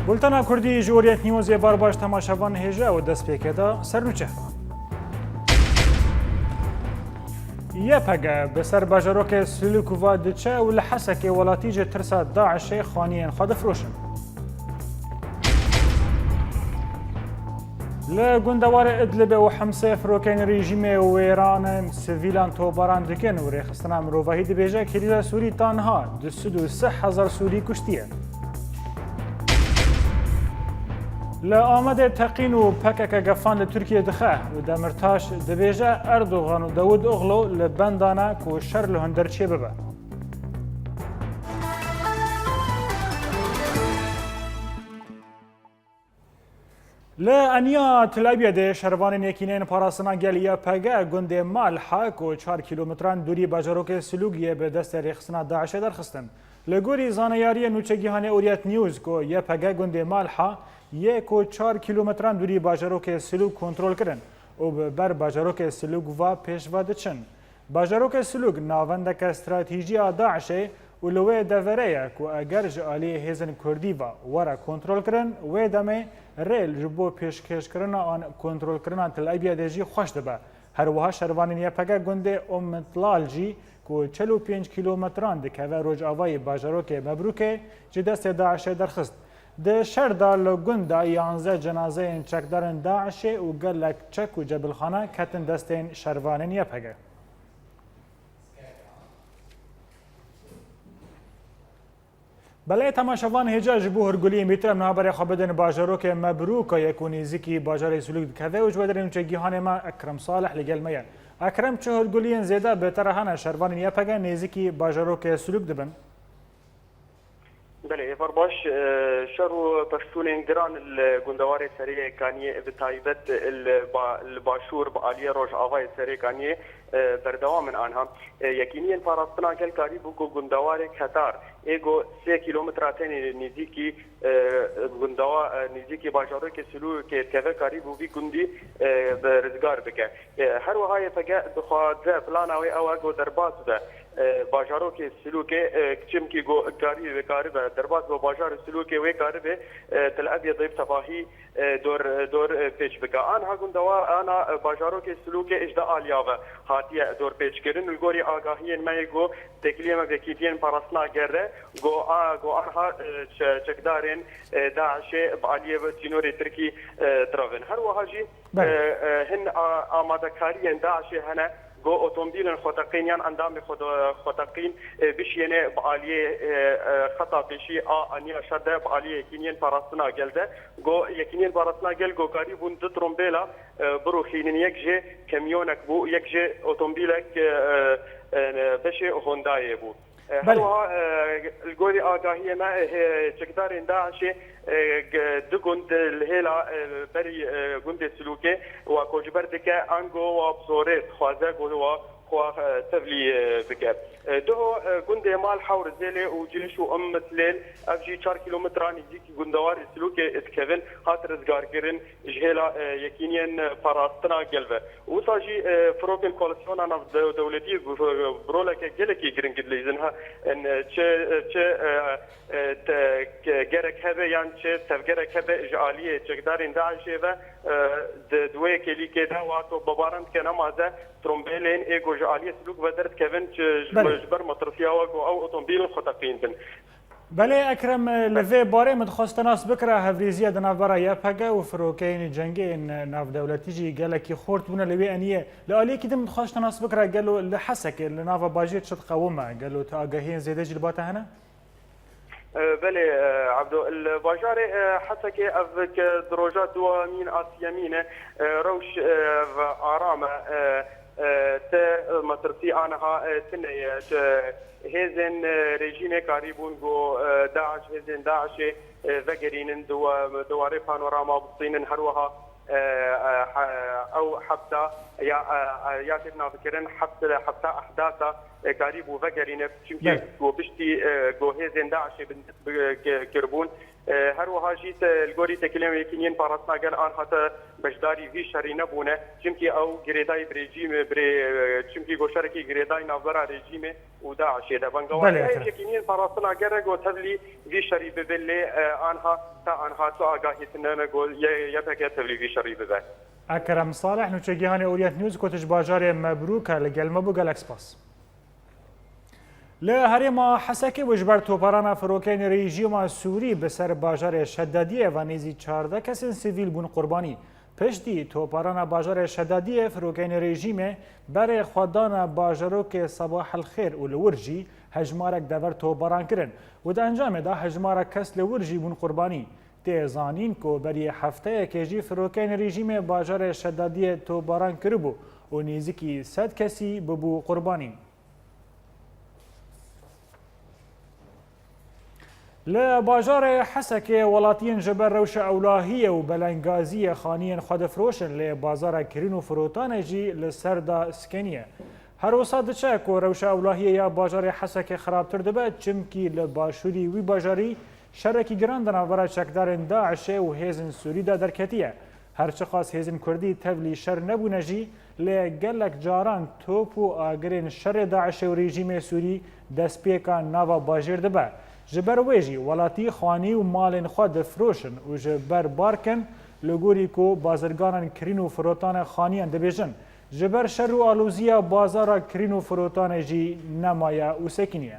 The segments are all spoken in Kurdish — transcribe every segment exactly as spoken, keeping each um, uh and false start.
Bultena Kurdî ji Orient News ê bar baş temaşevan hêja û dest pêke da sernûçe. Y P G bi ser bajarokê Silûk va diçe û li Hesekê welatî ji tirsa DAIŞê xaniyên xwe difiroşin. Li gundewarê Idlibê û Himsê firokeyên rejîmê wêranên sivîlan topbaran dikin û rêxistina mirovahî dibêje, krîza Sûrî ta niha du sed û sî hezar Sûrî kuştiye. Li Amedê teqîn û P K K gefan li Tirkiyê dixe û Demirtaş dibêje, Erdogan û Dawutoglu li benda ne ku şer li hundir çêbibe. Li eniya Til Ebyadê şervanên Yekîneyên Parastina Gel, Y P G, gundê Malha ku çar kîlometran dûrî bajarokê Silûg yê bi destê rêxistina DAIŞê derxistin. Li gorî zaneyariyên nûçegîhanê Orient News ku Y P G gundê Malha yê ku çar kîlometran dûrî bajarokê Silûg kontrol kirin û bi ber bajarokê Silûg ve pêş ve diçin. Bajarokê Silûg navendeke stratejî ya DAIŞê û li wê deverê ye ku eger ji aliyê hêzên Kurdî ve were kontrolkirin, wê demê rê ji bo pêşkêşkirina an kontrolkirina Til Ebyadê jî xweş dibe. Her wiha şervanên Y P G gundê Ummitlal jî ku çil û pênc kîlometran dikeve rojavayê bajarokê Mebrûkê ji destê DAIŞê derxist. Di şer de li gund de yanzdeh cenazeyên çekdarên DAIŞê û gelek çek û cebilxane ketin destên şervanên Y P G. Belê temaşevan, hêca ji bo hûrguliyên bîtir em niha berê xwe bidin bajarokê Mebrûka ye ku nêzîkî bajarê Silûk dikeve û ji we derê nûçegîhanê me Ekrem Salih li gel me ye. Ekrem, çi hûrguliyên zêde bi te re hene şervanên Y P G nêzîkî bajarokê Silûk dibin? Belê, êvar baş. E, şer û pevçûnên giran li gundewarê Serê Kaniyê, bi taybet li ba-, li başûr bi aliyê rojavayê Serê Kaniyê, e, berdewam in anha. E, Yekîniyên Parastina Gel karîbû ku gundewarê Ketar ê ku sê kîlometra tenê nêzîkî, e, gundewa-, e, nêzîkî bajarokê Silûkê dikeve, karîbû vî gundî, e, bi rizgar bike. E, her wiha Y P G dixwaze, plana wê ew e ku derbas be, e, bajarokê Silûkê, e, çimkî ku karî, karibe derbas be bajarê Silûkê, wê karibe, e, Til Ebyadê bi tevahî, e, dor, dor, e, pêç bike. Anha gundewar, ana, e, bajarokê Silûkê ji du aliya ve hatiye dorpêçkirin. Li gorî agahiyên me yê ku têkiliyê me bi Yekîtiyên Parastina Gel re, ku a, ku anha, e, çe-, çekdarên, e, DAIŞê bi aliyê ve sînorê Tirkî, e, direvin. Her wiha jî Belê. E, e, hin a-, amadekariyên DAIŞê hene, ku otomobîlên xweteqîn yan endamê xwete-, xweteqîn, e, bişiyêne bi aliyê, e, e, xeta pêşî a aniya şer de, bi aliyê Yekîniyên Parastina Gel de, ku Yekîniyên Parastina Gel ku karîbûn du trombêla, e, birûxînin, yek jê kamyonek bû, yek jê otomobîlek, e, e, e, beşê Hondayê bû. E, Belê. Her wiha, e, li gorî agahiyê me, e, çekdarên DAIŞê, e, g-, du gund li hêla, e, berî, e, gundê Silûkê wa koçber dike, ango wa bi zorê dixwaze ku wa xwe, e, tevlî, e, bike. E, duho, e, gundê Malha û Rizêlê û Cêş û Ummitlêl, ev jî çar kîlometran nêzîkî gundewarê Silûkê dikevin, hat rizgarkirin ji hêla, e, Yekîniyên Parastina Gel ve. Wisa jî, e, firokên koalîsyona navdewletî bi, bi roleke gelekî giring dileyzin. Ha, en, e, çi, e, çi, e, e, te, ke, gerek hebe yan çi tevgerek hebe ji aliyê çekdarên DAIŞê ve, e, di, di wê kêlîkê de wa topbaran dike nemaze trombêlên ê ku ji aliyê Silûk ve derdikevin, çi ji, Belê. ji ber metirsiya we ku ew otomobîlin xwe teqîn bin. Belê Ekrem, li vê barê min dixwest te nas bikira, hevrêziya di navbera Y P G û firokeyên cengê yên navdewletî jî gelekî xurt bûne li wê eniyê. Li aliyekî din min dixwest te nas bikira, gelo li Hesekê, li nava bajêr çi diqewime? Gelo tu agahiyên zêde jî li ba te hene? E, belê, e, Ebdo, li bajarê, e, Hesekê ev ke di roja duyemîn a sêyemîn e, e, rewş, e, ve aram e, e, e, te metirsî aniha, e, tune ye. Te, Hêzên, e, rejîmê karîbûn ku, e, DAIŞ, hêzên DAIŞê, e, vegerînin, di wa-, di warê panorama bistînin, her wiha, e, e, he-, ew hefta ya, e, e, ya tê nafikirin, heft-, hefta ehdasa, e, karîbû vegerîne, çimkî Belê. ku piştî, e, ku hêzên DAIŞê bin, bi, ki-, kiribûn, E, her wiha jî te, li gorî têkiliya Yekîniyên Parastina Gel anha te beşdarî vî şerî nebûne, çimkî ew girêdayî bi rejîmê, bi rê-, e, çimkî goşarekî girêdayî navbera rejîmê û DAIŞê de. Belê, Bangewazî heye Ekrem. Yekîniyên Parastina Gel re got tevlî vî şerî bibe, lê, e, anha, ta anha tu agahî tune ne got Y P G tevlî vî şerî bibe. Ekrem Salih, nûçegihanê Orient News, ku tu ji bajarê Mebrûk e, li gel me bû, gelek spas. Li herêma Hesekê û ji ber toparana firokeyên rejîma Sûrî bi ser bajarê Şedadiyê ve nêzî çardeh kesên sivîl bûn qurbanî. Piştî toparana bajarê Şedadiyê, firokeyên rejîmê berê xwe dane bajarokê Sebahel Xêr û li wir jî hejmarek dever toparan kirin û di encamê de hejmarek kes li wir jî bûn qurbanî. Tê zanîn ku berî hefteyekê jî firokeyên rejîmê bajarê Şedadiyê toparan kiribû û nêzîkî sed kesî bibû qurbanî. Li bajarê Hesekê welatiyên ji ber rewşa ewlahiyê û belengaziyê xaniyên xwe difiroşin, lê bazara kirîn û firotanê jî li ser de sikeniye. Her wisa diçe ku rewşa ewlahiyê ya bajarê Hesekê xirabtir dibe, çimkî li başûrî wî bajarî şerekî giran di navbera çekdarên DAIŞê û hêzên Sûrî de derketiye. Her çiqas hêzên Kurdî tevlî şer nebûne jî, lê gelek caran top û agirên şerê DAIŞê û rejîmê Sûrî destpêka nava bajêr dibe. Ji ber wê jî welatî xanî û malên xwe difiroşin û ji ber bar kin, li gorî ku bazirganan kirîn û firotanê xaniyan dibêjin. Ji ber şer û aloziya bazara kirîn û firotanê jî nemaye û sekiniye.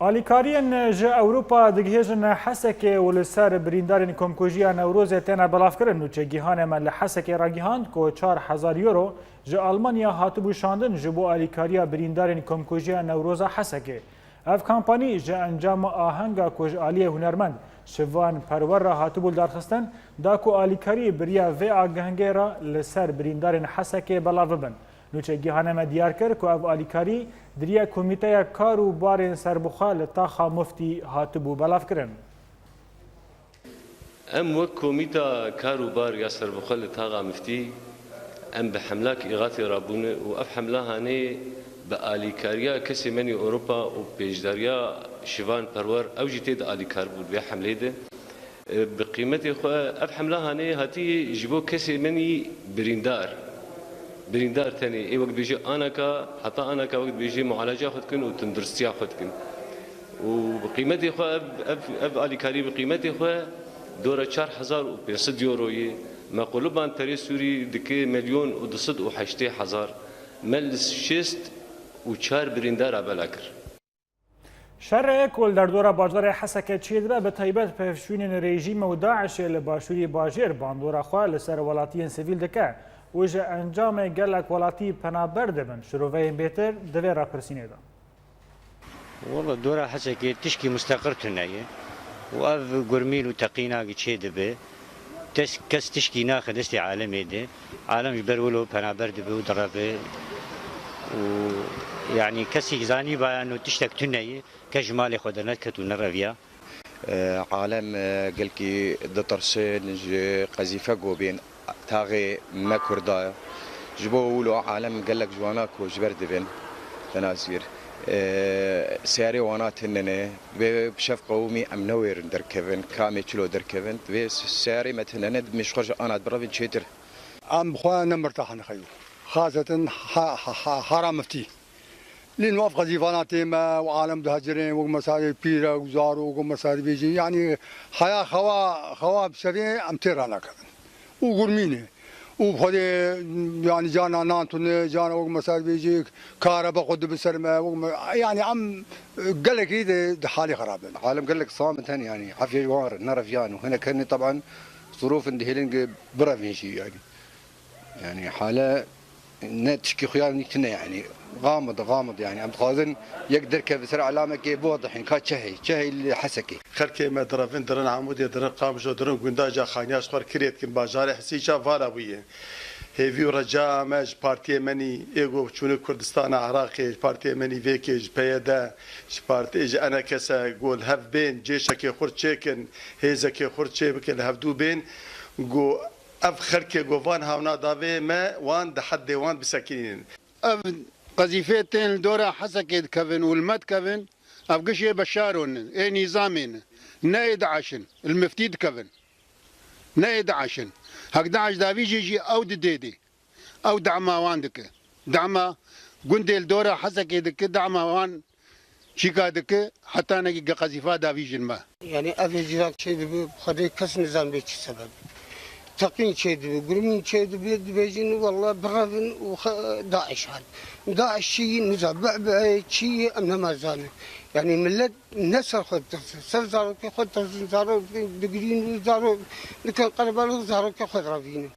Alîkariyên ji Ewropa digihêjin Hesekê û li ser birîndarên komkujiya Newrozê têne belavkirin. Nûçegihanê me li Hesekê ragihand ku çar hezar euro ji Almanya hatibû şandin ji bo alîkariya birîndarên komkujiya Newroza Hesekê. Ev kampanî ji encama ahenga ku ji aliyê hunermend Şivan Perwer re hatibû lidarxistin, da ku alîkarî bi riya vê agahengê re li ser birîndarên Hesekê belav bibin. Nûçegihane me diyar kir ku ev alîkarî di riya Komîteya Kar û Barên Serbixwe li taxa Muftî hatibû belavkirin. Em wek Komîta Kar û Bar ya Serbixwe li taxa Muftî, em bi hemlak îxatê rabûne û ev hemla hanê bi alîkariya kesê menî Ewropa û pêşdariya Şivan Perwer, ew jî tê di alîkarbû di vê hemlê de. E, bi qîmetê xwe, ev hemla hanê hatî ji bo kesê menî birîndar. Birîndar tenê, ê wek dibêje anaka, heta anaka wek dibêje mualaca xwe dikin û tunduristiya xwe dikin. Û bi qîmetê xwe ev, ev, ev alîkarî bi qîmetê xwe dora çar hezar û pênc sed euro ye. Me quluban perê Sûrî dike milyon û du sed û heştê hezar. Me li şêst û çar birîndara bela kir. Şerê ku li derdora bajarê Hesekê çêdibe, bi taybet pevçûnên rejîmê û DAIŞê li başûrî bajêr bandora xwe li ser welatiyên sivîl dike û ji encamê gelek welatî penaber dibin. Şiroveyên bêtir di vê rapirsînê de. Walla dora Hesekê tişkî musteqir tune ye û ev gurmîn û teqîna çêdibe. Tes-, kes tişkî naxe destê alemê de. Alem ji ber wilo penaber dibe û direve. Û, yanî, kesî zanîbaya no tiştek tune ye, kes ji malê xwe derneket û nereviya. E, alem, e, gelkî ditirsin ji qezîfe ku bên taxê me Kurda. Ji bo wilo alem gelek ji wana ku ji ber dibin, tenasîr. E, seyarê wana tune ne. Vê bi şev qewimî em newêrin derkevin, kamê çilo derkevin. Vê seyarê me tune ne, em ji xwe ji ana birevin çêtir. Em bi xwe ne mirtah in xeyo. Xaseten ha, ha, ha, hara miftî. Lê niha ev qezîvana tê me û alem dihecirên wek mesela pîrek û zarok û mesela dibêjin. Yanî heya xewa, xewa bi şevê em tê ranakevin. Û gurmînê. Û bi xwedê, yanî, cana nan tune, cana wek mesela dibêjî, karebe xwe dibi ser me, wek me, yanî, em gelekî di, di halê xerab in. Alem gelek sam in tenê, yanî, efyê ji wan re nereviyan û hinek hene, teban, zirûf in dihêlin ki birevin jî, yanî. Yanî, hale ne tişkî xuya nî tune, yanî. Gamid, gamid, yanî. Em dixwazin yek derkeve ser elamekê biwedihîn, ka çi hey, çi hey li Hesekê. Xelkê me direvin, dirin Amûdê, dirin Qamjo, dirin gunda ca xaniya ji xwe kirê dikin, bajarê Hesî ca vala bûye. Hêvî û reca me ji partiyê me nî, ê go çûne Kurdistana Iraqê, ji partiyê me nî vêkê, ji P Y D, ji partiyê, ji E N K S, go li hev bên, cêşekê xurt çêkin, hêzekê xurt çê bikin, li hevdû bên, go ev xelkê go van hawna davê me, wan di heddê wan bisekinînin. Ev Qezîfê tên li dora Hesekê dikevin û li me dikevin, ev gişê Beşaron in, ê nîzamê ne, ne ê DAIŞ in, li miftî dikevin. Ne ê DAIŞ in. Hek DAIŞ davî jî jî ew didêdê. Ew dema wan dike. Dema gundê li dora Hesekê dike, dema wan çîka dike, heta nekî ge qezîfa davî jin me. Yani ev civak çêdibe, Xwedê kes nizan bê çi sebeb. Teqîn çêdibe, gurmîn çêdibe, dibêjin, "Wallah birevin û xe-, DAIŞ hat." DAIŞ çi yî niza, bi'bi'ê çi yî em nema zanin. Yani millet ne ser xwe ditirsin, ser zarokê xwe ditirsin, zarok digirîn û zarok dikin qerebalix, zarokê xwe direvînin.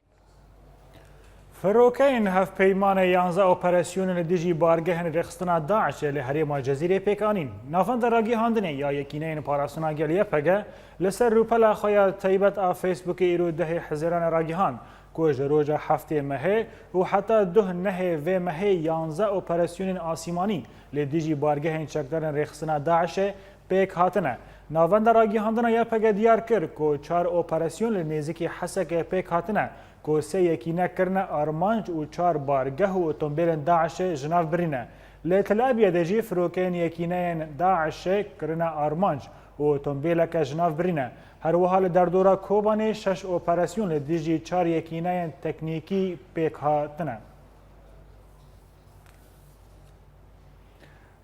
Firokeyên hevpeymanê yanzdeh operasyonên li dijî bargehên rêxistina DAIŞê li herêma Cezîrê pêk anîn. Navenda ragihandinê ya Yekîneyên Parastina Gel, Y P G, li ser rûpela xwe ya taybet a Facebookê îro dehê Hizêranê ragihand ku ji roja heftê mehê û heta duh nehê vê mehê yanzdeh operasyonên asîmanî li dijî bargehên çekdarên rêxistina DAIŞê pêk hatine. Navenda ragihandina Y P G diyar kir ku çar operasyon li nêzîkî Hesekê pêk hatine ku sê yekîne kirine armanc û çar bargeh û otombêlên DAIŞê ji nav birîne. Li Tel Abyadê jî firokeyên yekîneyên DAIŞê kirine armanc û otombêleke ji nav birîne. Her wiha li derdora Kobanê şeş operasyon li dijî çar yekîneyên teknîkî pêk hatine.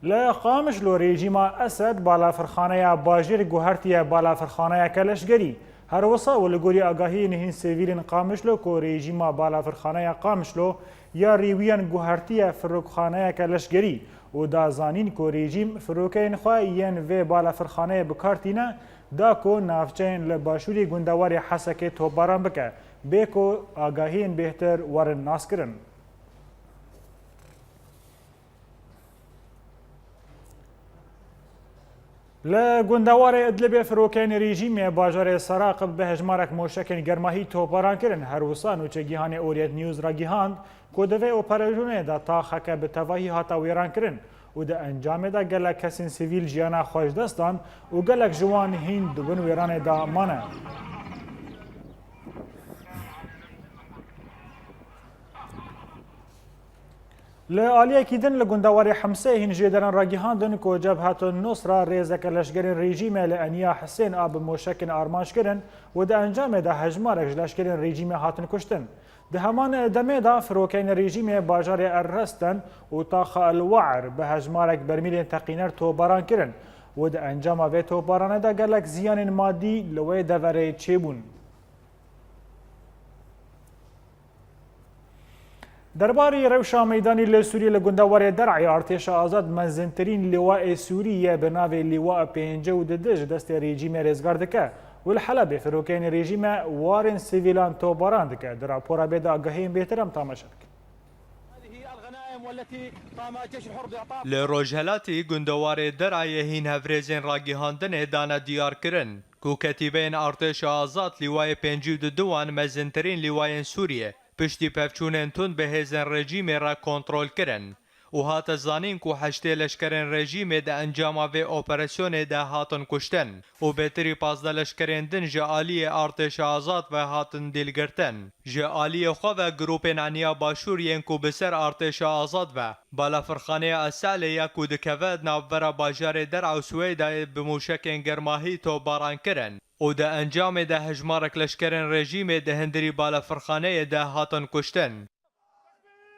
Li Qamişlo rejîma Esed balafirxaneya bajêr guhertiye balafirxaneyeke leşgerî. Her wisa û li gorî agahiyên hîn sivîlên Qamişlo ku rejîma balafirxaneya Qamişlo ya rêwiyan guhertiye firokxaneyeke leşgerî û da zanîn ku rejîm firokeyên xwe yên vê balafirxaneyê bi kar tîne, da ku navçeyên li başûrê gundewarê Hesekê topbaran bike, bê ku agahiyên bêhtir werin naskirin. Li gundewarê Idlibê firokeyên rejîmê bajarê Seraqib bi hejmarek moşekên germahî topbaran kirin. Her wisa nûçegihanê Orient News ragihand ku di vê operasyonê de taxeke bi tevahî hate wêran kirin û di encamê de gelek kesên sivîl jiyana xwe ji dest dan û gelek ji wan hîn di bin wêranê de mane. Li aliyekî din li gundewarê Himsê hîn jêderan ragihandin ku Cebhetun Nusra rêzeke leşkerên rejîmê li Eniya Hisên a bi moşekên armanc kirin û di encamê de hejmarek ji leşkerên rejîmê hatin kuştin. Di heman demê de firokeyên rejîmê bajarê El Resten û taxa El Wa'r bi hejmarek bermîlên teqîner topbaran kirin û di encama vê topbaranê de gelek ziyanên madî li wê deverê çêbûn. Derbarî rewşa meydanî li Sûriyê li gundewarê Der'ê artêşa azad mezintirîn lîwa ê Sûrî ye bi navê Lîwa pêncî û du ji destê rejîmê rêzgar dike û li Helebê firokeyên rejîme warên sivîlan topbaran dike. Di rapora bê de agahiyên bêhtir em tamaşe dikin. Li Rojhelatî gundewarê Der'ê hîn hevrêzên ragihandinê dane diyar kirin ku ketîbeyên artêşa azad lîwayê pêncî û du wan mezintirîn lîwayên Sûriyê piştî pevçûnên tund bi hêzên rejîmê re kontrol kirin û hate zanîn ku heştê leşkerên rejîmê di encama vê operasyonê de hatin kuştin û bêtirî pazdeh leşkerên din ji aliyê artêşa azad ve hatin dîlgirtin. Ji aliyê xwe ve grûpên Eniya Başûr yên ku bi ser artêşa azad ve balafirxaneya Eselê ya ku dikeve navbera bajarê Der'ê û Swêdayê bi mûşekên germahî topbaran kirin û di encamê de hejmarek leşkerên rejîmê di hundirî balafirxaneyê de hatin kuştin.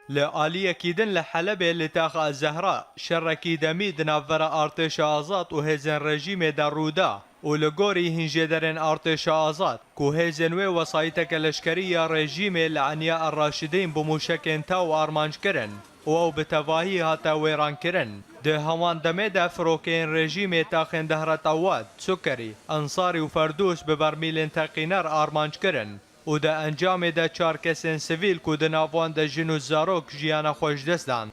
Li aliyekî din li Helebê li Taxa Zehra şerekî demî di navbera artêşa azad û hêzên rejîmê de rû da û li gorî hîn jêderên artêşa azad ku hêzên wê wesayîteke leşkerî ya rejîmê li Eniya El Raşidîn bi mûşekên taw armanc kirin û ew bi tevahî hate wêran kirin. Di heman demê de firokeyên rejîmê taxên Dehret Ewad, Sukerî, Ensarî û Ferdûs bi bermîlên teqîner armanc kirin û di encamê de çar kesên sivîl ku di nav wan de jin û zarok jiyana xwe ji dest dan.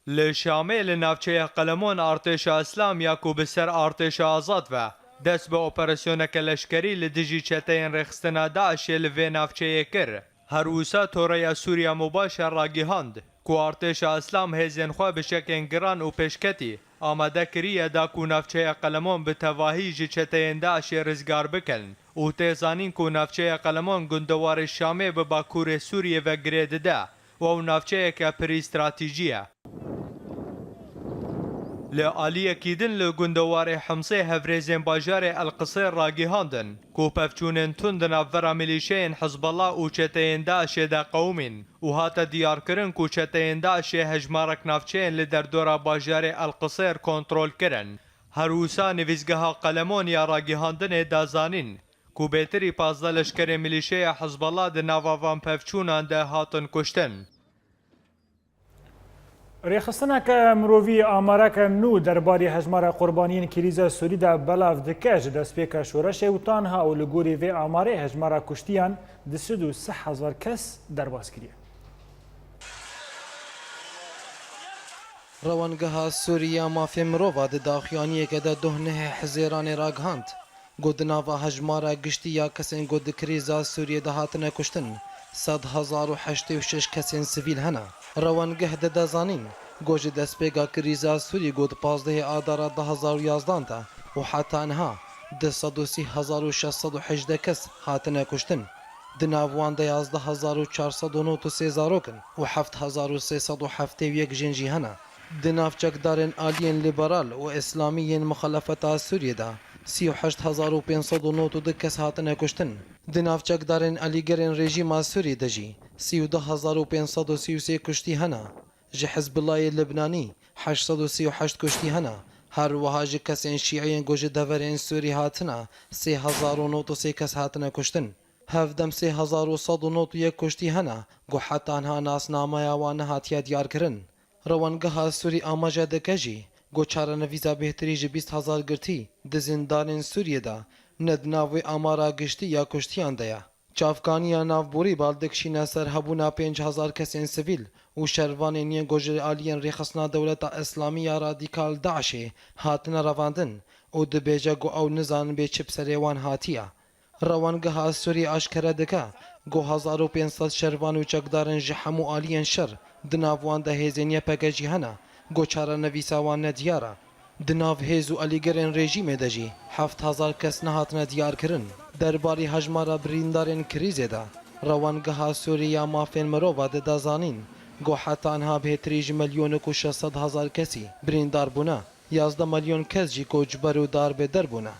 Li Şamê li navçeya Qelemon artêşa Îslam ya ku bi ser artêşa azad ve dest bi operasyoneke leşkerî li dijî çeteyên rêxistina DAIŞê li vê navçeyê kir. Her wisa Toreya Sûriya Mubaşer ragihand ku artêşa Îslam hêzên xwe bi şekên giran û pêşketî amade kiriye da ku navçeya Qelemon bi tevahî ji çeteyên DAIŞê rizgar bikin û tê zanîn ku navçeya Qelemon gundewarê Şamê bi bakurê Sûriyê ve girê dide û ew navçeyeke pirî stratîjî ye. Li aliyekî din li gundewarê Himsê hevrêzên bajarê El Qisêr ragihandin ku pevçûnên tund di navbera milîşeyên Hizbullah û çeteyên DAIŞê de qewimîn û hate diyarkirin ku çeteyên DAIŞê hejmarek navçeyên li derdora bajarê El Qisêr kontrol kirin. Her wisa nivîsgeha Qelemonî ya ragihandinê da zanîn ku bêtirî pazdeh leşkerên milîşeya Hizbullah di nava van pevçûnan de hatin kuştin. Rêxistineke mirovî amareke nû derbarê hejmara qurbaniyên krîza Sûrî de belav dike. Ji destpêka şoreşê û tanha û li gorî vê amarê hejmara kuştiyan di sed û sih hezar kes derbas kiriye. Rewengeha Sûrî ya Mafê Mirova di daxuyaniyeke de duh nehê Hizêranê ragihand, ku di nava hejmara giştî ya kesên ku di krîza Sûriyê de hatine kuştin, sed hezar û heştê û şeş kesên sivîl hene. Rewengeh dide zanîn, ku ji destpêka krîza Sûriyê ku di pazdehê Adara du hezar û yazdan de û heta niha du sed û sî hezar û şeş sed û hejdeh kes hatine kuştin. Di nav wan de yazdeh hezar û çar sed û nod û sê zarok in û heft hezar û sê sed û heftê û yek jin jî hene. Di nav çekdarên aliyên lîberal û îslamî yên muxalefeta Sûriyê de sî û heşt hezar û pênc sed û nod û du kes hatine kuştin. Di nav çekdarên alîgerên rejîma Sûriyê de jî sî û du hezar û pênc sed û sî û sê kuştî hene. Ji Hizbullahê Libnanî heşt sed û sî û heşt kuştî hene. Her wiha ji kesên şîî yên ku ji deverên Sûrî hatine sê hezar û nod û sê kes hatine kuştin. Hevdem sê hezar û sed û nod û yek kuştî hene ku heta niha nasnameya wan nehatiye diyarkirin. Rewengeha Sûrî amaje dike jî ku çarenivîsa bêhtirî ji bîst hezar girtî di zîndanên Sûriyê de ne di nav wê amara giştî ya kuştiyan de ye. Çavkaniya navborî bal dikişîne ser hebûna pênc hezar kesên sivîl û şervanên yên ku ji aliyên Rêxistina Dewleta Îslamî ya Radîkal DAIŞê hatine revandin û dibêje ku ew nizanin bê çi bi serê wan hatiye. Rewengeha Sûrî aşkere dike ku hezar û pênc sed şervan û çekdarên ji hemû aliyên şer di nav wan de hêzên Y P G jî hene ku çarenivîsa wan nediyar e. Di nav hêz û alîgerên rejîmê de jî heft hezar kes nehatine diyarkirin. Derbarê hejmara birîndarên krîzê de Rewengeha Sûrî ya Mafên Mirova dide zanîn ku heta niha bêhtirî ji milyonek û şeş sed hezar kesî birîndar bûne. Yazdeh milyon kes jî koçber û darbeder bûne.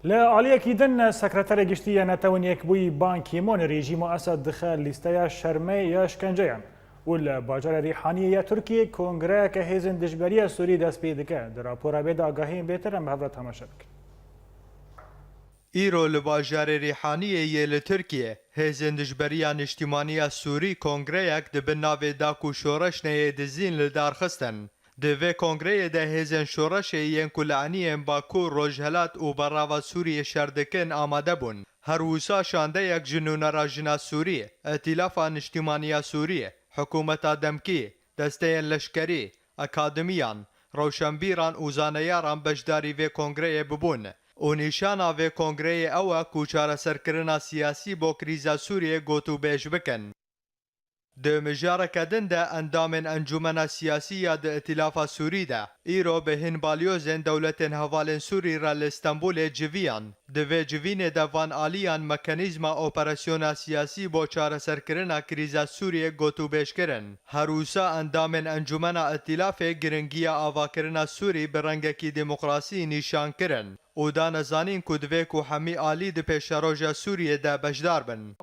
Li aliyekî din, Sekreterê Giştî yê Netewên Yekbûyî Ban Ki-moon rejîma Esed dixe lîsteya şermê ya şkenceyan û li bajarê Rîhaniyê ya Tirkiyê kongreyeke hêzên dijberiya Sûrî dest pê dike. Di rapora vê de agahiyên bêtir em bi hev re temaşe bikin. Îro li bajarê Rîhaniyê yê li Tirkiyê, hêzên dijberiya niştîmaniya Sûrî kongreyek di bin navê Dak û Şoreş neyê dizîn li dar xistin. Di vê kongreyê de hêzên şoreşê yên ku li eniyên Bakur, Rojhelat û Berava Sûriyê şer dikin amade bûn. Her wisa şandeyek ji nûnera jina Sûrî, Îtîlafa Niştîmaniya Sûrî, Hikûmeta Demkî, desteyên leşkerî, akademiyan, rewşenbîran û zaneyaran beşdarî vê kongreyê bibûn û nîşana vê kongreyê ew e ku çareserkirina siyasî bo krîza Sûriyê gotûbêj bikin. Di mijareke din de endamên Encûmena Siyasî ya di Îtîlafa Sûrî de îro bi hin balyozên dewletên hevalên Sûrî re li Stenbolê civiyan. Di vê civînê de van aliyan mekanîzma operasyona siyasî bo çareserkirina krîza Sûriyê gotûbêj kirin. Her wisa endamên Encûmena Îtîlafê giringiya avakirina Sûrî bi rengekî demokrasî nîşan kirin û dane zanîn ku divê ku hemî alî di pêşeroja Sûriyê de beşdar bin.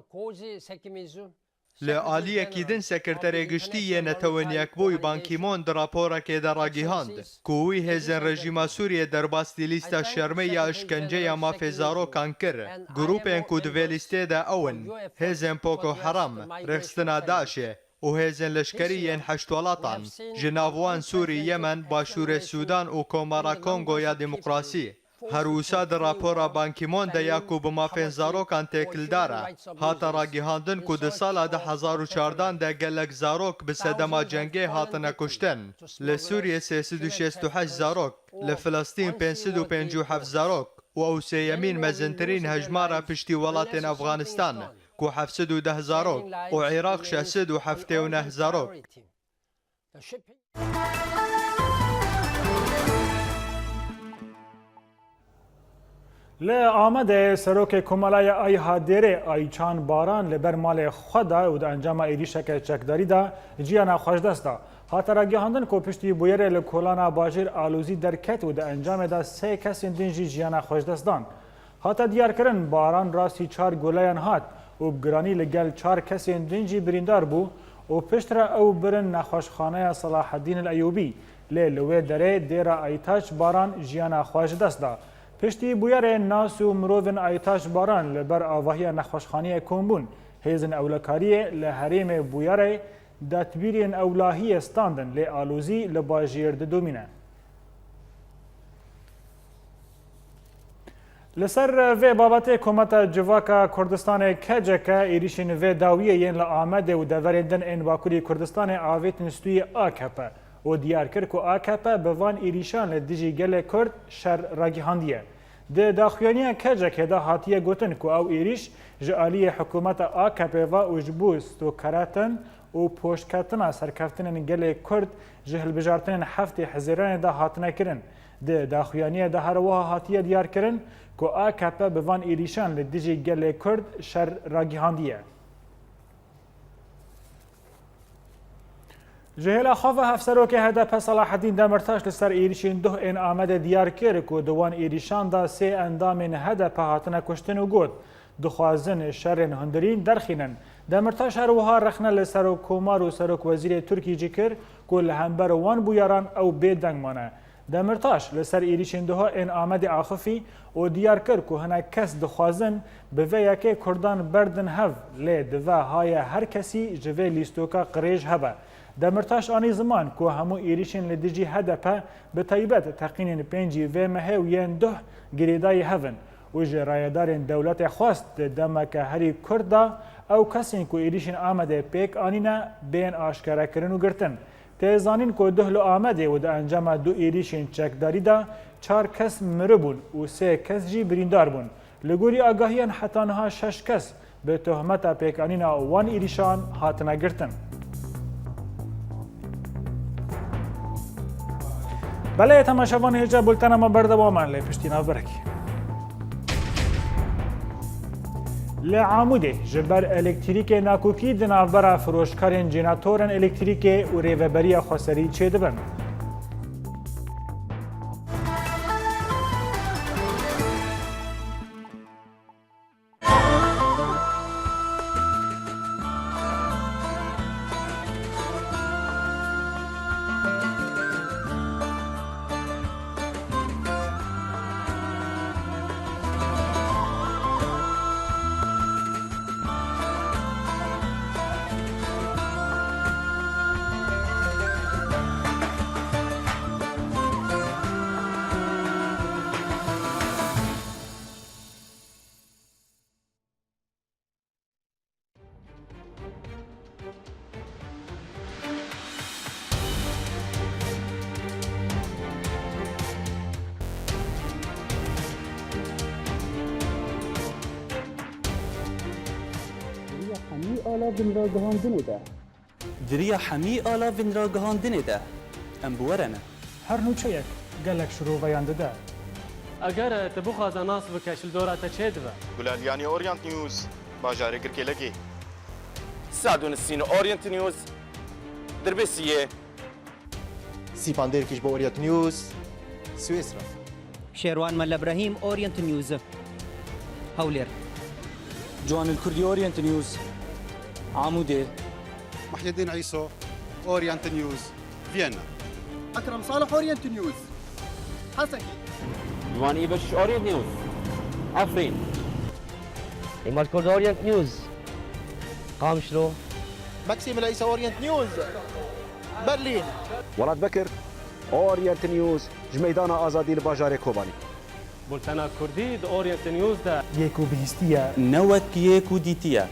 Li aliyekî din Sekreterê Giştî yê Netewên Yekbûyî Ban Ki-moon di raporekê de ragihand ku wî hêzên rejîma Sûriyê derbasî lîsta şermê ya îşkenceya mafê zarokan kir. Grûpên ku di vê lîstê de ew in: hêzên Boko Haram, rêxistina DAIŞê û hêzên leşkerî yên Heşt Welatan, ji nav wan Sûrî, Yemen, Başûrê Sûdan û Komara Kongo ya Demokrasî. Her wisa di rapora Ban Ki-moon de ya ku bi mafên zarokan têkildar e, hate ragihandin ku di sala du hezar û çardan de gelek zarok bi sedema cengê hatine kuştin. Li Sûriyê sê sed û şêst û heşt zarok, li Filistîn pênc sed û pêncî û heft zarok û ew sêyemîn mezintirîn hejmar e piştî welatên Efxanistan ku heft sed û deh zarok û Iraq şeş sed û heftê û neh zarok. Li Amedê Serokê Komela ya AYHA Dêrê Ayçan Baran li ber malê xwe de û di encama êrîşeke çekdarî de jiyana xwe ji dest da. Hate ragihandin ku piştî bûyerê li kolana bajêr alozî derket û di encamê de sê kesên din jî jiyana xwe ji dest dan. Hate diyarkirin, Baran rastî çar goleyan hat û bi giranî li gel çar kesên din jî birîndar bû û piştre ew birin nexweşxaneya Selahedîn el Eyûbî, lê li wê derê dêra Aytaç Baran jiyana xwe ji dest da. Piştî bûyerê nas û mirovên Aytaç Baran li ber avahiya nexweşxaneyê kom bûn. Hêzên ewlekariyê li herêmê bûyerê datbîrên ewlahiyê standin, lê alozî li bajêr didomîne. Li ser vê babetê Kometa Civaka Kurdistanê, K C K, êrîşên vê dawiyê yên li Amedê û deverên din ên Bakurê Kurdistanê avêtin stûyê A K P û diyar kir ku A K P bi van êrîşan li dijî gelê Kurd şer ragihandiye. Di daxuyaniya K C K de hatiye gotin ku ew êrîş ji aliyê hikûmeta A K P ve û ji bo stokeretin û poştketina serkeftinên gelê Kurd ji hilbijartinên heftê Hizêranê de hatine kirin. Di daxuyaniyê de her wiha hatiye diyarkirin ku A K P bi van êrîşan li dijî gelê Kurd şer ragihandiye. Ji hêla xwe ve Hevserokê H D P Selahedîn Demirtaş li ser êrîşên duh ên Amedê diyar kir ku di wan êrîşan de sê endamên H D P hatine kuştin û got, dixwazin şerên hundirîn derxînin. Demirtaş her wiha rexne li Serokkomar û Serokwezîrê Tirkî jî kir ku li hember wan bûyeran ew bêdeng mane. Demirtaş li ser êrîşên duha ên Amedê axifî û diyar kir ku hinek kes dixwazin bi vê yekê Kurdan berdin hev, lê di ve haye her kesî ji vê lîstoka qirêj hebe. Demirtaş anî ziman ku hemû êrîşên li dijî H D P, bi taybet teqînên pêncî vê mehê û yên duh girêdayî hev in û ji rayedarên dewletê xwest di demeke herî kurt de ew kesên ku êrîşên Amedê pêk anîne, bên aşkerekirin û girtin. Tê zanîn ku duh li Amedê û di encama du êrîşên çekdarî de çar kes miribûn û sê kes jî birîndar bûn. Li gorî agahiyan heta niha şeş kes bi tohmeta pêkanîna wan êrîşan hatine girtin. Belê temaşevan, hêja bultena me berdewam e lê piştî navberekî. Li Amûdê ji ber elektrîkê nakokî di navbera firoşkarên cênatorên elektrîkê û rêveberiya xweserî çêdibin. Di riya hemî ala vînragihandinê de. Di riya hemî ala vînragihandinê de. Em bi we re ne. Her nûçeyek gelek şiroveyan dide. Eger tu bixwaze nas bike, ji li dora te çêdibe. Gulaliyanî, Orient News, bajarê Girkêlekê. Sadu Nisîn, Orient News, Dirbêsiyê. Sîpan Dêrkî ji bo Orient News, Swêsra. Şêrwan Mele Brahîm, Orient News, Hewlêr. Ciwanil Kurdî, Orient News, Amûdê. Muhyiddin Îso, Orient News, Viyana. Ekrem Salih, Orient News, Hesekê. Ciwanî Beşîş, Orient News, Efrîn. Îmad Kurd, Orient News, Qamişlo. Meksîm Leysa, Orient News, Berlîn. Welat Bekir, Orient News, ji Meydana Azadî li bajarê Kobanî. Bultena Kurdî di Orient News de. Yê ku bihîstiye. Ne wek yê ku dîtiye.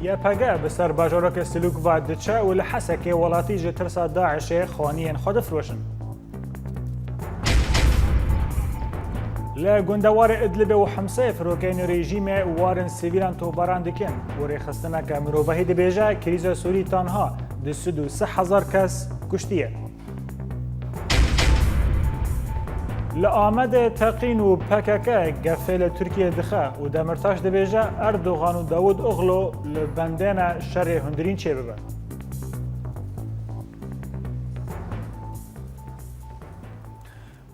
Y P G bi ser bajarokê Silûk ve diçe û li Hesekê welatî ji tirsa DAIŞê xaniyên xwe difiroşin. Li gundewarê Idlibê û Himsê firokeyên rejîmê warin sivîlan topbaran dikin û rêxistineke mirovahî dibêje, krîza Sûrî tanha du sed û sî hezar kes kuştiye. Li Amedê teqîn û P K K gefê li Tirkiyê dixe û Demirtaş dibêje, Erdogan û Davud Oglu li bendê ne şerê hundirîn çêbibe.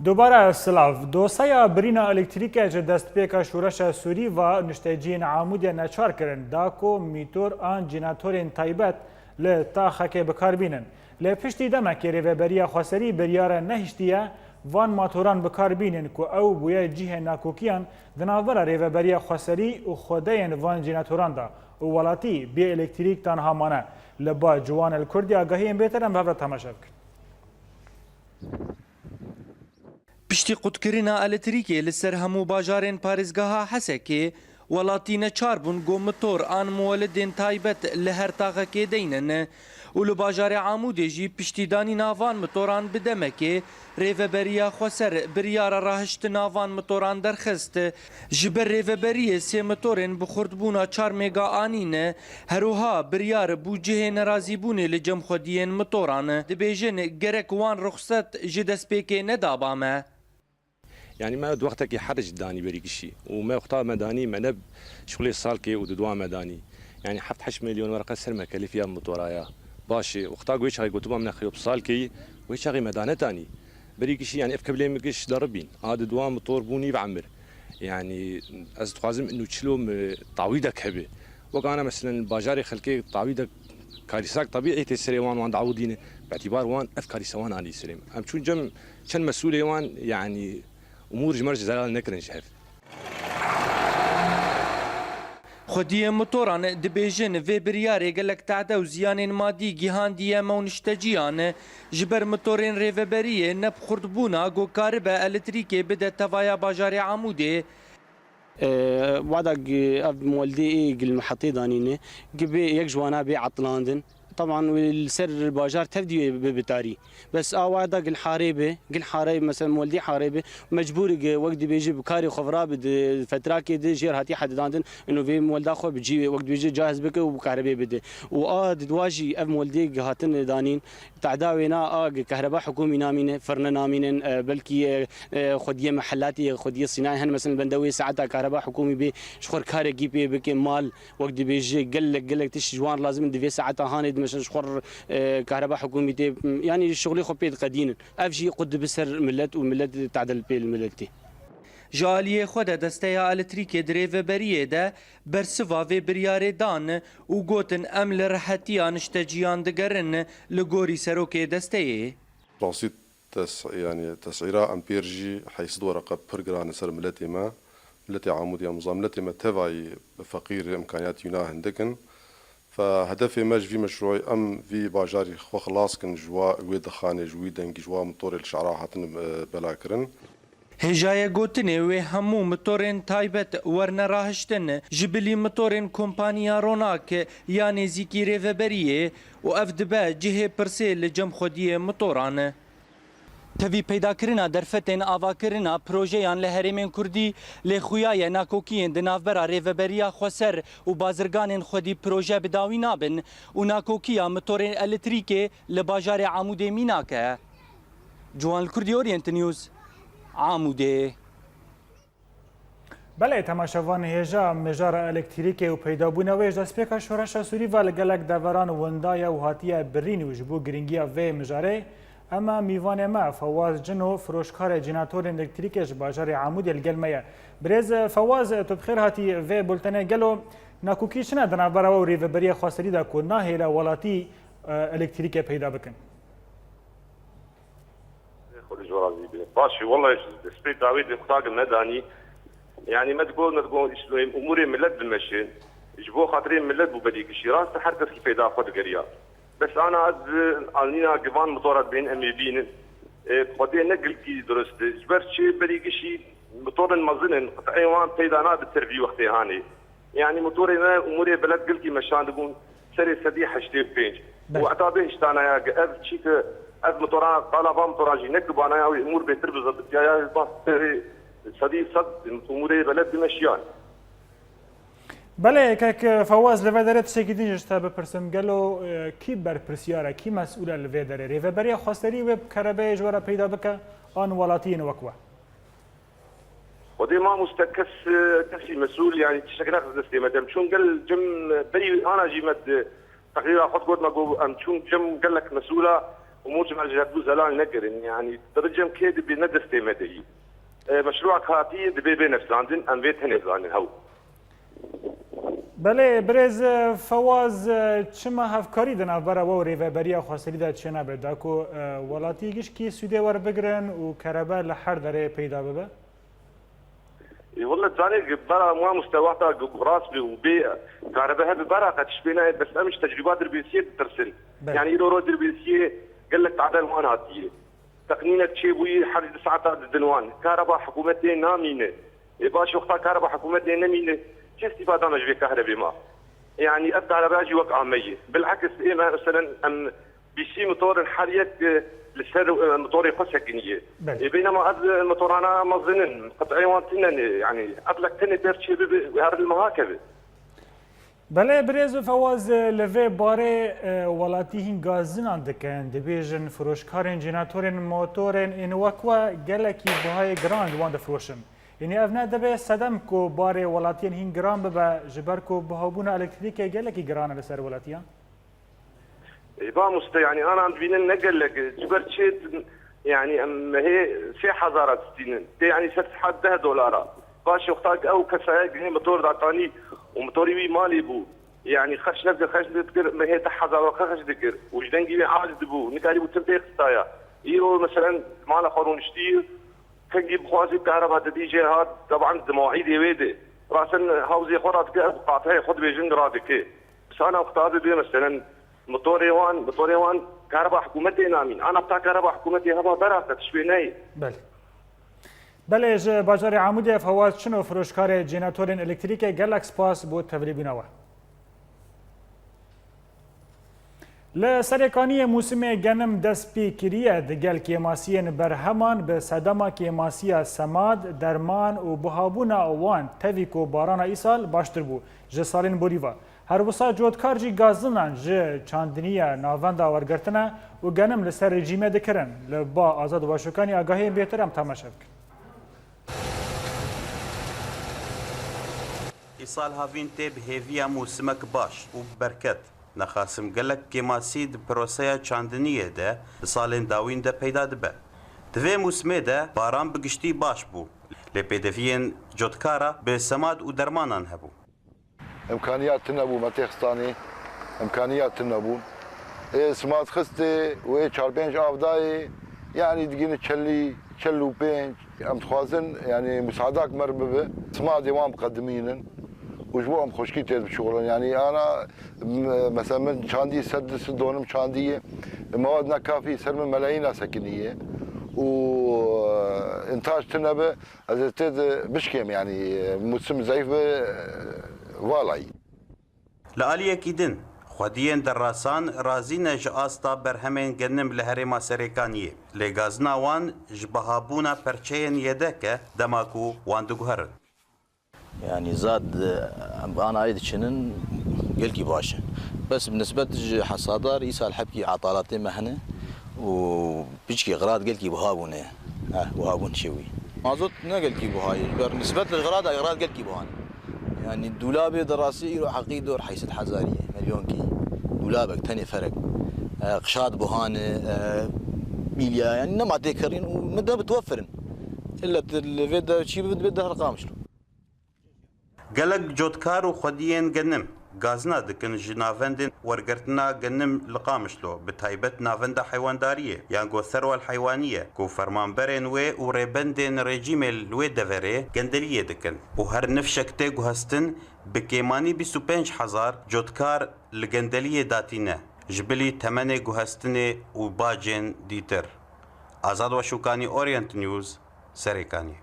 Dubare silav. Doseya birîna elektrîkê ji destpêka şoreşa Sûrî ve nişteciyên Amûdê neçar kirin, da ku mîtor an cînatorên taybet li taxekê bi kar bînin. Lê piştî demekê Rêveberiya Xweserî biryara nehiştiye van matoran bi kar bînin ku ew bûye cihê nakokiyan di navbera Rêveberiya Xweserî û xwedeyên van cînatoran de û welatî bê elektrîk tanha mane. Li ba Ciwan El Kurdî agahiyên bêtir em bi hev re temaşe bikin. Piştî qutkirina elektrîkê li ser hemû bajarên parêzgeha Hesekê, welatî neçar bûn ku mitor an muwelidên taybet li her taxekê deynin û li bajarê Amûdê jî piştî danîna van mitoran bi demekê Rêveberiya Xweser biryara rahiştina van mitoran derxist. Ji ber rêveberiyê sê mitorên bi xurtbûna çar mega anîne, her wiha biryar bû cihê nerazîbûnê li cem xwediyên mitoran. Dibêjin gerek wan ruxset ji destpêkê nedaba me. Yanî me di wextekî herc danî berî gişî û me wexta me danî me ne şixulê salkê û di dua me danî. Yanî heft heşt milyon werqe ser me kelifiya motoraya. Baş e, wexta ku wê çaxê gotibû em nexe bi salkê, wê çaxê me danetanî. Berî gişî, yanî ev kebilê min giş deribîn. A di dua motor bûnî bi emir. Yanî ez dixwazim inu çilo mi tawîdek hebe. Wek ana meselen bajarê xelkê tawîdek karîsak tebîî tê serê wan, wan dawî dîne. Bi îtîbar wan ev karîsa wan anî serê min. Em çûn cem çend mesûlê wan, yanî umûr ji me re zelal nekirin ji hev. Xwediyê motoran dibêjin vê biryarê gelek tehde û ziyanên madî gihandiye me û nişteciyan. Ji ber motorên rêveberiyê ne bi xurtbûna ku karibe elektrîkê bide tevaya bajarê Amûdê. E, wada gi-, ev moldê ê gil mihetê danîne, gi bê yek ji wana bê etilandin. Taban wê li ser bajar tevdî wê bi, bi tarî. Bes a wada gil harê be, gil harê, mesela moldê harê be, mecbûr gi wek dibêje bi karê xwe vira bi di fetrakê de jêr hatî hedidandin, ino vê molda xwe bi cî wek dibêje cahiz bike û bi kahribê bide. Û a di dua jî ev moldê gi hatin danîn, Tehda wêna a kahreba hikûmî namîne, firne namînin, e, belkî, e, e, xwediyê mehelatî, xwediyê sînayê hene, mesela bende wê saeta kahreba hikûmî bê, ji xwe karekî pê bike, mal, wek dibêje, gelek, gelek tişt ji wan lazim in, di vê saeta hanê de, mesela ji xwe, e, kahreba hikûmî tê, m, yanî şixulê xwe pê diqedînin. Ev jî qut dibe ser milet û milet tehdel pê li milet tê. Ji aliyê xwe de desteya elektrîkê di rêveberiyê de bersiva vê biryarê dan û gotin, em li rihetiya nişteciyan digerin li gorî serokê desteyê. Rastî tes-, yanî tesîra empêr jî heyşt sed wereqe pir giran in ser miletê me. Miletê Amûdê em zan, miletê me tevayî feqîr, îmkaniyatî wîna hindik in. Fe hedefê me ji vî meşrûyê em vî bajarî xwe xilas kin ji wa, wê dixanê, ji wî dengî, ji wa mitorê li şehra hatin, e, bela kirin. Hêjayê gotinê wê hemû mitorên taybet werne rahiştin, ji bilî mitorên kompaniya Ronak ya nêzîkî rêveberiyê û ev dibe cihê pirsê li cem xwediyê mitoran. Tevî peydakirina derfetên avakirina projeyan li herêmên Kurdî lê xuya ye nakokiyên di navbera Rêveberiya Xweser û bazirganên xwedî proje bi dawî nabin û nakokiya mitorên elektrîkê li bajarê Amûdê mînak e. Ciwan li Kurdî, Orient News, Amûdê. Belê, temaşevan, hêja mijara elektrîkê û peydabûna wê ji destpêka şoreşa Sûrî ve li gelek deveran winda ye û hatiye birîn û ji bo girîngiya vê mijarê em e mîvanê me Fewaz Cino, firoşkarê cînatorên elektrîkê ji bajarê Amûdê li gel me ye. Birêz Fewaz, tu bi xêr hatî vê bultenê. Gelo nakokî çi ne di navbera we û Rêveberiya Xweserî de ku nahêle welatî, e, elektrîkê peyda bikin? Xwedê ji we razî be. Baş e, wele ji destpê dawî de xwe dagir nedanî. Yanî me digot, me digot, îşte em umûrê milet dimeşin. Ji bo xatirê milet bû berî gişî. Rast e, her kes kî peyda xwe digeriya. Bes ana ez anîna givan motora dibên em ê bînin. E, Xwedê ne gilkî dirust e. Ji ber çi berî gişî motorên mezin in, qiteyê wan peyda nabe ser vî wextê hanê. Yanî motorê me, umûrê beled gilkî meşandibûn serê sedî heştê û pênc. Belê. Û heta bê hiştana ya ki ev çî ki ev motoran, qala van motoran jî ne ki banaya wê umûr bêtir bizebitiya ya, bas serê Sedî sed umûrê beled dimeşiyan. Belê, kek Fewaz, li vê derê tiştekî din ji te bipirsim. Gelo e, kî berpirsiyar e, kî mesûl e li vê derê? Rêveberiya xweserî wê kerebeyê ji we re peyda bike an welatiyên wek we? Xwedê mamoste kes, kesî mesûl, yanî tiştek neqis destê me de. Em çûn gel cem berî ana jî me di teqrîra xwe digot, me got em çûn cem gelek mesûla umûr ji me ji hev du zelal nekirin. Yanî di cem kê dibê ne destê me de yî. E, meşrûa hatî dibê bê nefsandin, em vê tenê zanin hew. Belê, birêz Fewaz, çima hevkarî di navbera we û Rêveberiya Xweserî de çênabe? Da ku e, welatiyê giş kî sûdê werbigirin û kerebe li her derê peyda bibe? E, wele zanê, bera mamoste wexta rast bê û bê karebe hebe bera qe tişt pê nayê, bes em ji tecrûba Dirbêsiyê ditirsin. Belê. Yanî îro roj Dirbêsiyê gelek tadel wan hatiye. Teqnînek çêbûyî her du saeta didin wan. Kareba hikûmetê namîne. Ê baş wexta kareba hikûmetê nemîne, çi îstîfada me ji vê kahrebê ma? Yanî ev kahrebeya jî wek ame ye. Bilekis ê me meselen em bîsî motorin her yek e, li ser e, motorê xwe sekiniye. Belê. Ê bênema ev e, motorana mezin in, qit'eyê wan tune ne. Yanî eqlek tenê ber çê bibe, her li meha keve. Belê birêz û Fewaz, li vê barê e, welatî hîn gazinan dikin, dibêjin firoşkarên jenetorên motorên ên wek we gelekî bihayê giran li wan difiroşin. Yanî ev ne dibe sedem ku barê welatiyên hîn giran bibe, ji ber ku bihabûna elektrîkê gelekî giran e li ser welatiyan? Ê mamoste, yanî ana em dibînin ne gelek, ji ber çi, yanî em mehê sê hezara distînin. Tê yanî ser saet deh dolara. Baş wexta ew kesaya gihê motor datanî û motorî wî malê bû. Yanî xerç nedikir, xerç nedikir, mehê deh hezar weke xerç dikir. Û ji dengî wê aciz dibû, nikarîbû tim pê xistaya. Îro meselen mala xwe rûniştî, kengî bixwazî kahreba te dî jê hat, teban di mawîdê wê de. Rasen hawzê xwe radike, ev qatihê xwe dibêjin radike. Sana wexta bibe meselen motorê wan, motorê wan kahreba hikûmetê namîn. Ana ta kahreba hikûmetê heba bera te tişt pê neyê. Belê. Belê, ji bajarê Amûdê Fewaz Çino, firoşkarê jenetorên elektrîkê, gelek spas bo tevlîbûna we. Li Serêkaniyê mûsimê genim dest pê kiriye, digel kêmasiyên berheman bi sedema kêmasiya semad, derman û buhabûna wan tevî ku barana îsal baştir bû ji salên borî ve. Her wisa cotkar jî gazinan ji çandiniya navenda wergirtine û genim li ser rejîmê dikirin. Li ba Azad Başûkanî agahiyên bêtir em temaşe bikin. Îsal havîn tê bi hêviya mûsimek baş û bi berket. Nexasim gelek kêmasî di proseya çandiniyê de di salên dawîn de peyda dibe. Di vê mûsimê de baran bi giştî baş bû, lê pêdeviyên cotkara bi semad û dermanan hebû. Îmkaniyat tune bû, me têxistanê îmkaniyat tune bûn. Ê simat xistê û ê çar pênc av dayê, yanî digîne çelî, çel û pênc. Em dixwazin, yanî, musadak me re bibe, simadê wan biqedimînin û ji bo em xweşkî tê bişuxulin. Yanî, ana, m-, mesela min çandî sed, sed donim çandiye, mewad nekafî ser min melayîna sekiniye û, e, intaj tune be, ez ê tê de bişkêm, yanî, mûsim zeyf be, e, valayî. Li aliyekî din, xwediyên derasan razî ne ji asta berhemên genim li herêma Serêkaniyê, lê gazina wan ji bihabûna perçeyên yedek e dema ku wan diguherin. Yanî zad, em anayê diçinin gelkî baş e. Bes bi nisbet ji hesadar îsal hebkî etalatê me hene û piçkî xirad gelkî biha bûne. Eh, wiha bûn şewî. Mazot ne gelkî buha ye. Ji ber nisbet li xirada, xirad gelkî buha ne. Yanî dûlabê di rastî îro heqî dor heyşt sed hezarî ye, milyonkî. Dûlabek tenê ferek. E, qişat buha ne, e, mîlya, yanî nema têkirîn û min de bitwefirin. Illa tu li vê de çî bibe, dibe deh li Qamişlo. Gelek cotkar û xwediyên genim gazina dikin ji navendên wergirtina genim li Qamişlo, bi taybet navenda heywandariyê, Yango Serwel Heywanî ye, ku fermanberên wê û rêbendên rejîmê li wê deverê gendeliyê dikin û her nifşek tê guhestin bi kêmanî bîst û pênc hezar cotkar li gendeliyê datîne, ji bilî temenê guhestinê û bacên dîtir. Azad Weşûkanî, Orient News, Serêkanî.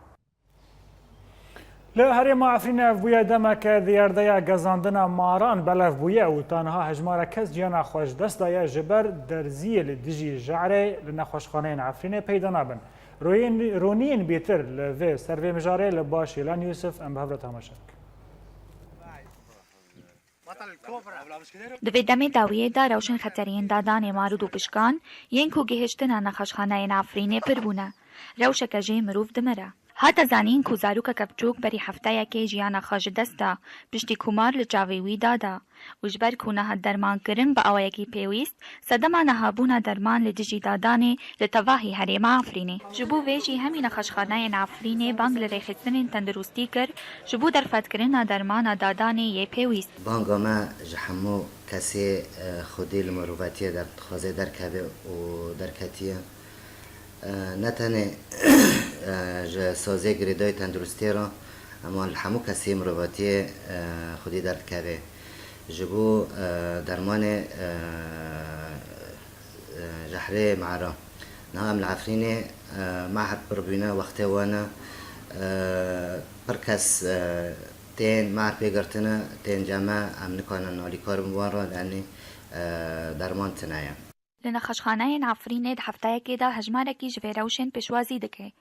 Li herêma Efrînê ev bûye demeke diyardeya gezandina maran belav bûye û ta niha hejmara kes ciyana xwe ji dest daye ji ber derziyê li dijî je'rê li nexweşxaneyên Efrînê peyda nabin. Royên, roniyên bêtir li vê ser vê mijarê li ba Şêlan Yûsif em bi hev re temaşe bikin. Di vê demê dawiyê de rewşên xeteriyên dadanê mar û dûpişkan yên ku gihiştina nexweşxaneyên Efrînê pir bûne. Rewşeke jê mirov dimire. Hate zanîn ku zarokeke biçûk berî hefteyekê jiyana xwe ji dest da, piştî ku mar li çavê wî dada û ji ber ku nehat derman kirin bi awayekî pêwîst, sedema nehabûna derman li dijî dadanê li tevahî herêma Efrînê. Ji bo vê jî hemî nexweşxaneyên Efrînê bang li rêxistinên tenduristî kir, ji bo derfetkirina dermana dadanê yê pêwîst. Banga me ji hemû kesê, e, xwedî li mirovatiyê der-, dixwaze derkeve û derketiye. E, ne tenê, e, ji sazê girêdayî tenduristiyê re, ema li hemû kesê mirovatiyê, e, xwedî derdikeve. Ji bo, e, dermanê, e, e, jehrê mara. Niha em li Efrînê, e, mehr pir bûne, wextê wan e, e, pir kes, e, tên mehr pê girtine, tên cem me, em nikanin alîkar bin wan re, lenî, e, derman tune ye. Li nexweşxaneyên Efrînê di hefteyekê de hejmarekî ji vê rewşên pêşwazî dike.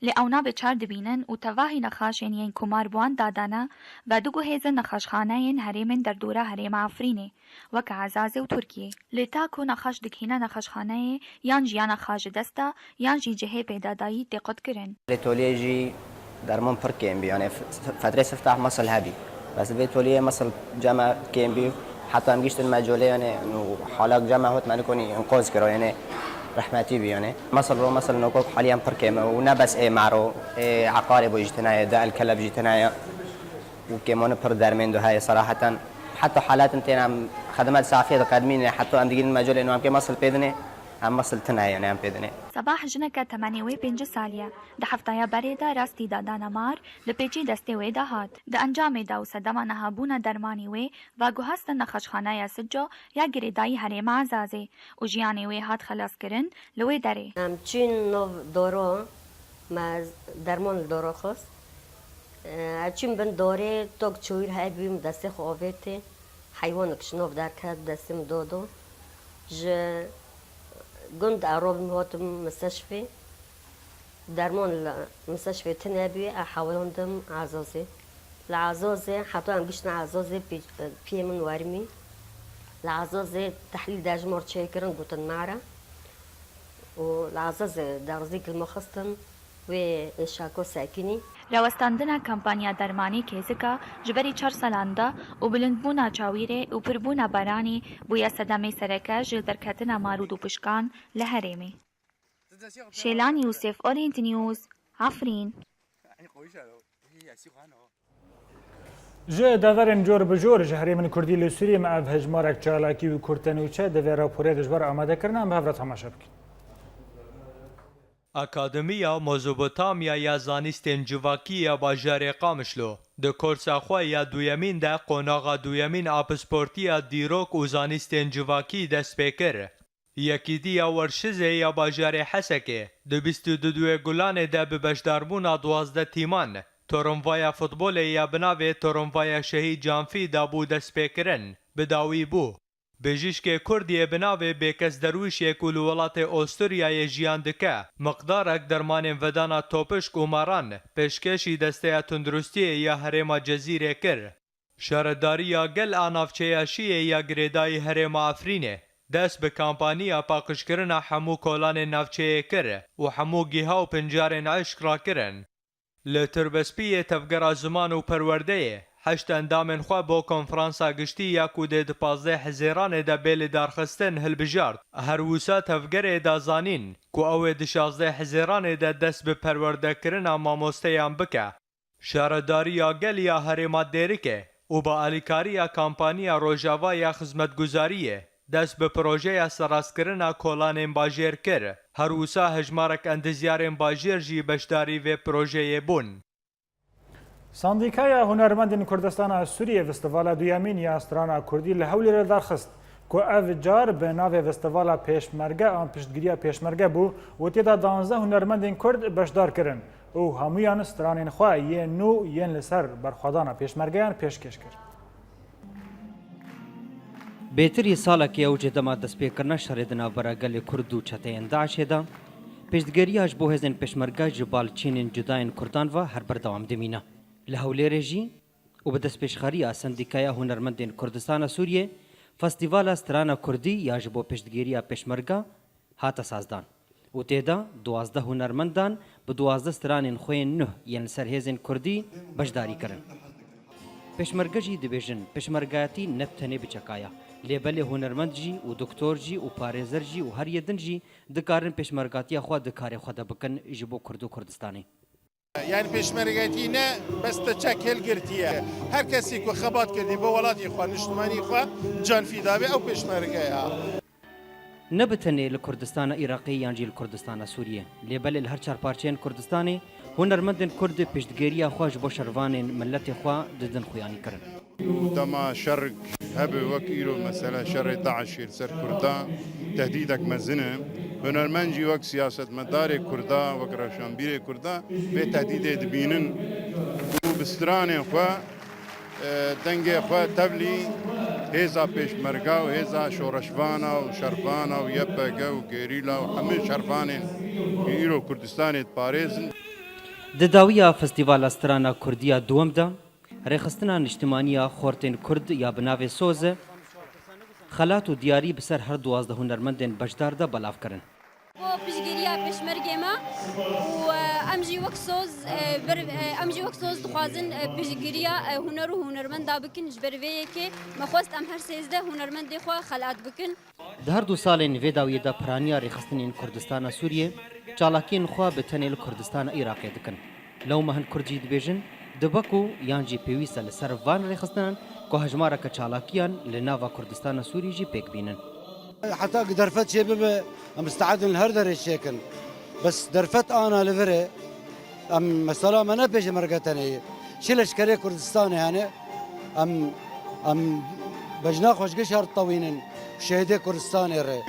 Lê ew nabe çar dibînin û tevahî nexaşên yên ku mar bi wan dadane vediguhêzin nexweşxaneyên herêmên derdora herêma Efrînê, weke Ezazê û Tirkiyê. Lê ta ku nexaş digihîne nexweşxaneyê, yan jiyana xwe ji dest da, yan jî cihê pêdadayî tê qutkirin. Lê toliyê jî derman pir kêm bî, yani f-, fetrê siftah mesil hebî. Bes vê toliyê mesil cem me kêm bî, heta em giştin me colê, yani, û halak cem me hot me nikonî inqoz kiro, yani, rehmetî bî, yani. Mesil ro, mesil nokok haliyen pir kêm e, û ne bes ê maro, ê eqarê bo jî tine ye, de el keleb jî tine ye. Û kêmane pir dermên do heye, seraheten. Heta halatin tên em xedmet safiyê diqedmîne, heta em digînin me colê, no em kê mesil pê dinê, em mesil tine ye, yani, em pê dinê. Sebah jineke temenê wê pêncî salî ye. Di heftaya berê de rastî dadana mar li pêçî destê wê de hat. Di encamê de û sedema nehabûna dermanî wê veguhestin nexweşxaneya Sico ya girêdayî herêma Ezazê û jiyanê wê hat xelaskirin li wê derê. Em çûn nov doro, me derman li doro xist. Em çûn bin dorê tok çûyîr hebî, min destê xwe avêtê. Heywanek ji nov derket, destê min dodo. Ji gund erobim hatim misteşfê. Derman li misteşfê tune bûye, e, hewalandim Ezazê. Li Ezazê, heta em giştin Ezazê, pê-, piyê min werimî. Li Ezazê tehlîl dejmar çêkirin, gotin mare. Û li Ezazê derzî kilma xistin wê êşako sekînî. Rawestandina kampanya dermanî kêzika ji berî çar salan de û bilindbûna çawîrê û pirbûna baranî bûye sedemê sereke ji derketina mar û dûpişkan li herêmê. Şêlan Yûsif, Orient News, Efrîn. Ji deverên cor bi cor ji herêmên Kurdî li Sûriyê me ev hejmarek çalakî û kurtenûçe di vê raporê de ji we re amade kirine, em bi hev re temaşe bikin. Akademiya Mezopotamya ya Zanîstên Civakî ya bajarê Qamişlo di korsa xwe ya duyemîn de qonaxa duyemîn a pisportiya dîrok û zanîstên civakî dest pê kir. Yekîtiya Werşizê ya bajarê Hesekê di bîst û duduê Gulanê de bi beşdarbûna duwazdeh tîman, toronvaya futbolê ya bi navê Toronvaya Şehîd Canfî de bû destpêkirin, bi dawî bû. Bijîşkê Kurd yê bi navê Bêkes Derwîş yê ku li welatê Osturyayê jiyan dike, miqdarek dermanên vedana topişk û maran pêşkêşî Desteya Tunduristiyê ya Herêma Cezîrê kir. Şaredariya Gel a navçeya Şiyê ya girêdayî herêma Efrînê dest bi kampaniya paqijkirina hemû kolanên navçeyê kir û hemû giha û pincarên eşk rakirin. Li Tirbespiyê Tevgera Ziman û Perwerdeyê heşt endamên xwe bo konferansa giştî ya ku dê di pazdeh Hizêranê de bê lidarxistin hilbijart. Her wisa tevgerê da zanîn ku ew ê di şazdeh Hizêranê de dest bi perwerdekirina mamosteyan bike. Şaredariya Gel ya Herêma Dêrikê û bi alîkariya Kampaniya Rojava ya Xizmetguzariyê dest bi projeya serrastkirina kolanên bajêr kir. Her wisa hejmarek endizyarên bajêr jî beşdarî vê projeyê bûn. Sendîkaya Hunermendên Kurdistana Sûriyê festîvala duyemîn ya strana kurdî li Hewlêrê darxist, ku ev car bi navê Festîvala Pêşmerge an Piştgiriya Pêşmerge bû û tê de danzdeh hunermendên kurd beşdar kirin û hemûyan stranên xwe yên nû yên li ser berxwedana pêşmergeyan pêşkêş kir. Bêtirî salekê ew ji dema destpêkirina şerê di navbera gelê Kurd û çeteyên DAIŞê de, Piştgiriya ji bo hêzên pêşmerge ji balçînên cuda yên Kurdan ve her berdewam dimîne. Li Hewlêrê jî û bi destpêşxeriya Sendîkaya Hunermendên Kurdistana Sûriyê, Festîvala Strana Kurdî ya ji bo piştgiriya pêşmerge hate sazdan û tê de duwazdeh hunermendan bi duwazdeh stranên xwe yên nuh yên li ser hêzên kurdî beşdarî kirin. Pêşmerge jî dibêjin, pêşmergayetî ne bi tenê bi çeka ye, lê belê hunermend jî û doktor jî û parêzer jî û her yê din jî dikarin pêşmergatiya xwe di karê xwe de bikin ji bo Kurd û Kurdistanê. Yani pêşmergetî ne bes te çek hilgirtiye. Her kesî ku xebat kirdî bo welatî xwe, niştimanî xwe can fîda be, ew pêşmerge ya. Ne bi tenê li Kurdistana Iraqê yan jî li Kurdistana Sûriyê, lê belê li her çar parçeyên Kurdistanê hunermendên Kurd piştgiriya xwe ji bo şervanên miletê xwe didin xuyanî kirin. Dema şer hebe wek îro, mesela şerê DAIŞê li ser Kurda tehdîdek mezin e. Hunermend jî wek siyasetmedarê Kurda, wek rewşenbîrê Kurda vê tehdîdê dibînin û bi stranên xwe, e, dengê xwe tevlî hêza pêşmerga û hêza şoreşvana û şervana û Y P G û gerîla û hemû şervanên îro Kurdistanê diparêzin. Di dawiya Festîvala Strana Kurdiya duwem de, rêxistina niştimaniya xortên Kurd ya bi navê Soz, xelat û diyarî bi ser her duwazdeh hunermendên beşdar de belav kirin. Bo piştgiriya pêşmergê me û, e, em jî wek Soz, e, ber, e, em jî wek Soz dixwazin, e, piştgiriya, e, huner û hunermenda bikin. Ji ber vê yekê me xwest em her sêzdeh hunermendê xwe xelat bikin. Di her du salên vê dawiyê de piraniya rêxistinên Kurdistana Sûriyê çalakiyên xwe bi tenê li Kurdistana Iraqê dikin. Lewma hin Kurd jî dibêjin, dibe ku yan jî pêwîst e li ser van rêxistinan ku hejmareke çalakiyan li nava Kurdistana Sûrî jî pêk bînin. Heta ku derfet çê bibe, em misteed in li her derê çêkin. Bes derfet ana li vir e. Em mesela me ne pêşmerge tenê ye. Çi leşkerê Kurdistanê hene, em, em bejna xwe ji gişa re tewînin, şehîdê Kurdistanê re.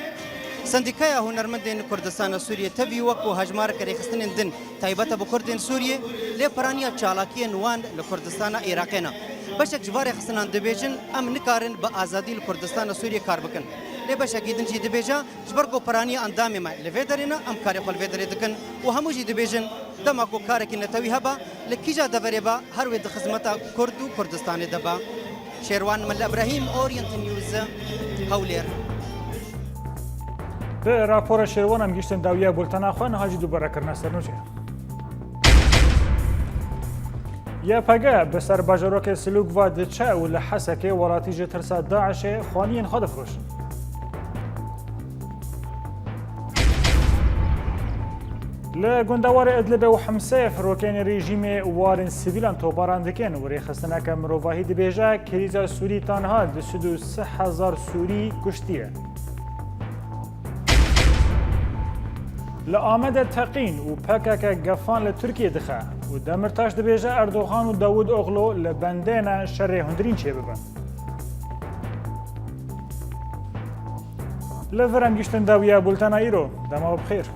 Sendîkaya Hunermendên Kurdistana Sûriyê tevî wek û hejmareke rêxistinên din taybet e bi Kurdên Sûriyê, lê piraniya çalakiyên wan li Kurdistana Iraqê ne. Beşek ji van rêxistinan dibêjin, em nikarin bi azadî li Kurdistana Sûriyê kar bikin. Lê beşekî din jî dibêje, ji ber ku piraniya endamê me li vê derê ne, em karê xwe li vê derê dikin û hemû jî dibêjin, dema ku karekî netewî hebe, li kîja deverê be, her wê di xizmeta Kurd û Kurdistanê de be. Şêrwan Milla Ibrahîm, Orient News, Hewlêr. Bi rapora Şêrwan em gihîştin dawiya bultena xwe, niha jî dubare kirine sernûçê. Y P G bi ser bajarokê Silûk ve diçe û li Hesekê welatî ji tirsa DAIŞê xaniyên xwe difiroşin. Li gundewarê Idlibê û Himsê firokeyên rejîmê warên sivîlan topbaran dikin û rêxistineke mirovahî dibêje, krîza Sûrî tanha du sed û sî hezar Sûrî kuştiye. Li Amedê teqîn û P K K gefan li Tirkiyê dixe û Demirtaş dibêje Erdogan û Dawûd Oglu li bendê ne şerê hundirîn çêbibin. Li vir em gihîştin dawiya bultena îro. Dema we bi xêr.